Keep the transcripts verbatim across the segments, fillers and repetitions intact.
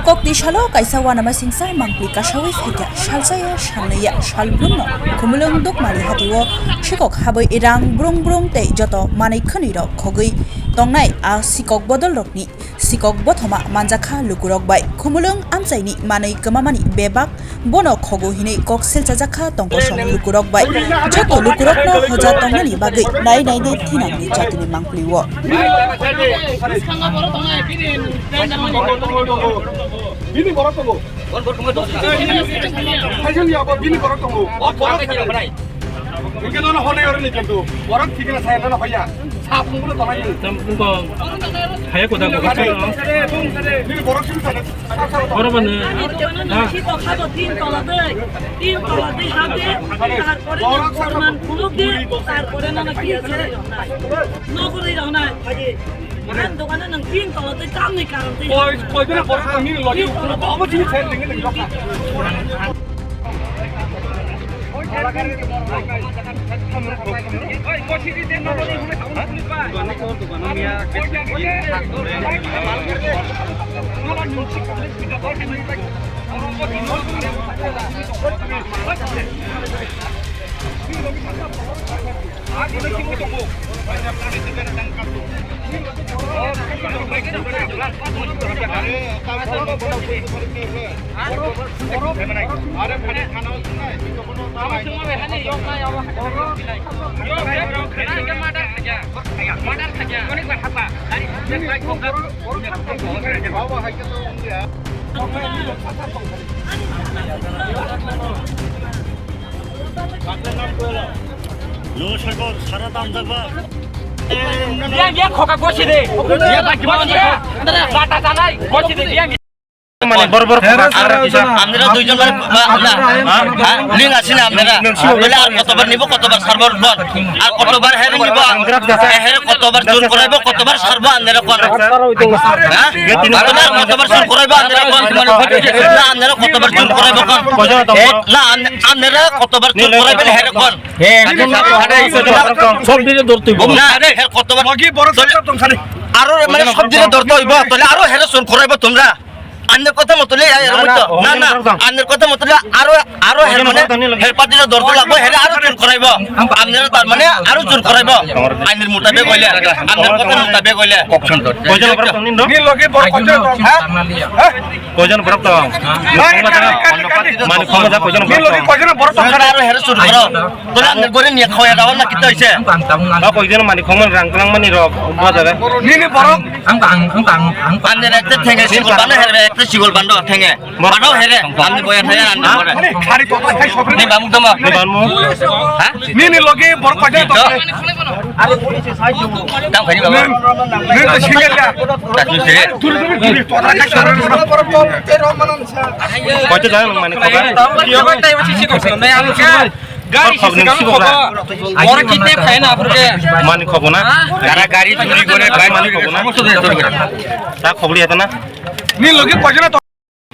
Kokti salo kaisa uanamasingcha mangpli kasawi phaikha, salsaya, salnwiya, salbrumno Khumulwng Dukmari hatio sikok habwi rang brung brung tei joto manwi khwnwirok khogwi tongnai a sikok bodolrokni sikok bothoma manjakha lukurok bai. Khumulwng amchaini manwi kwmamani bebak bono khogo hinwi kok selchajakha tongkosong lukurok bai. Joto lukurokno hoja tongnani bagwi nai nai de thinangni jatini mangpli o. Bini borok tongo. Kaisa ya bo bini borok tongo. Hwnkhe nono honai oro ni kintu. Borok thikna saya nono hoya. Sap mungkuna tonai. Tam ko. Haya ko da ko. Bini borok sini sana. Oro bana. Ha. Tin tola de, tin tola de habe. Tarpore borok sana. Tarpore nono ki. Nokuri rok nai. Ang dogano nwng tin tola tei tamni karon tei. Koi, koi bera borok tang nini logi ukono babo jini sen ringi ringi lokha. Yo, Shakor, sara tam jakba. Biang, biang, khoka gosi de. Biang, biang, bata tanai, gosi de, biang. Mane bor bor khoka sara kisa. Amnera duijon mane, ba, na, ha? Ling asina amnera. Bole ar kotobar nibo, kotobar sarbor bon. Ar kotobar hering nibo. Hering kotobar chur koraibo, kotobar sarbo amnera kon. Ha? Amnera kotobar chur koraibo, amnera kon. Na, amnera kotobar chur koraibo kon. Na, am-, amnera kotobar chur koraibo, hering kon. He, sob dire dortoi bo. Na, he kotobar. Aro mane sob dire dortoi bo. Tole aro here sur koraibo tumra. Anner kotha motole ya, ya, na, na, anner kotha motole aro, aro her mane, her party dortoi lagbo, here aro sur koraibo. Anner tar mane aro sur koraibo. Anner mutabek hoile, anner kotha mutabek hoile. Koijon borok tongni do? Ni loge borok koijon tong? Ha? Koijon borok tong? Mani khoma da koijon borok tong? Ni loge koijon borok tong? Aro here sur koro. Tole anner gore niya khoya dawa na kita hoise. Ba koijon mani khoma rang tlang mani rok bazare. Ni ni borok. Anner ekte thenge sigol bano, here ekte sigol bando thenge. Bano here, amni boya thaya anni bore. Ni bamuk tamo. Ni bamuk. Ha? Ni ni loge borok koijon tong? Tang khaini baba. Neng to single ya. Tatu sire. Turu turu turu. Koijon jana nang mani khoka? Gari sisi kami khoka. Orang kita kaya na apur ke. Mani khobo na? Gara gari churi gore, bike mani khobo na? Ta khobli eta na? Ni loge koijon tong?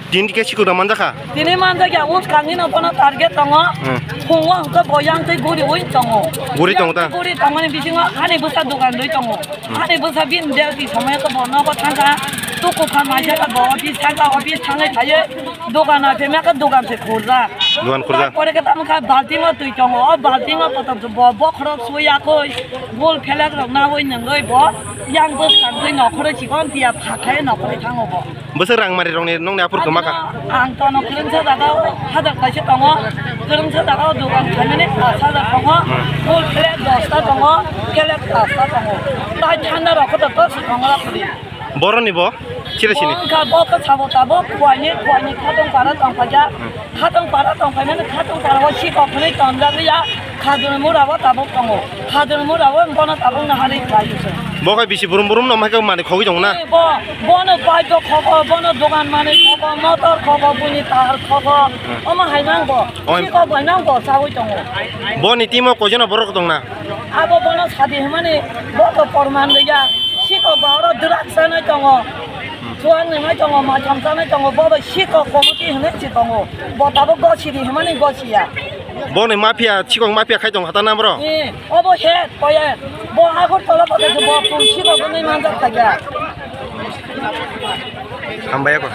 Din ke sikura manjakha? Tini manjakya, us kangni no kono target tongo. Hmm. Phungo hwnkhe boyang tei guri ui tongo. Guri tongo ta? Guri tongmani bisingo hani bwsa dogan rwi tongo. Hmm. Hani bwsa bini duty somoi khe bo nogo thangkha. Tuku phan maisa khe bo office thangkha, office thangwi phaiwi dogan o phemya khe dogan se khurjak. Dogan khurjak. Pore khe tamo kha baltingo twi tongo. O baltingo kotor bo bokhorok sui yakui. Gol phelak rok nawi nungwi bo yang bwskang twi nokhorwi chikon tiya phakhai nokhorwi thango bo. Bwswk rang mari rokni nongni aphur kwma kha? Ang tono kwrwngsa jaga o hajar kaisa tongo, kwrwngsa jaga o dogan khainani pash hajar tongo, full plate dosta tongo, plate pasta tongo. Tai thanda rok khe to tongo rok di. Boroni bo chire sini. Bo wngkha bo khe sabo tabuk kuaini kuaini khatong para tong phaikha, khatong para tong phaimani khatong para o sikok hwnwi tonjak ya. Khajur mura bo tabuk tongo. Khajur mura bo bono tabuk no hari khlai se. Bo khai bisi burum burum no mai khe mani khogwi tongo na? Bo, bono pai to khobo, bono dogan mani khobo, motor khobo, buni tahar khobo. Hmm. Omo hai nang bo. Oi. Siko bai nang bo chawi tongo. Boni timo koijono borok tong na? Abo bono sadi hwnmani bo to porman liya. Siko ba oro drugs sanai tongo. Chuang nai tongo, ma cham sanai tongo. Bo bai siko komiti hwnwi si tongo. Bo tabuk gosidi hwnmani gosiya. Boni mafia, sikok mafia khai tong hata na bro? Eh, obo he, koye. Bo Agartala pate bo pun sikok nai manjak khaja. Hambai ko.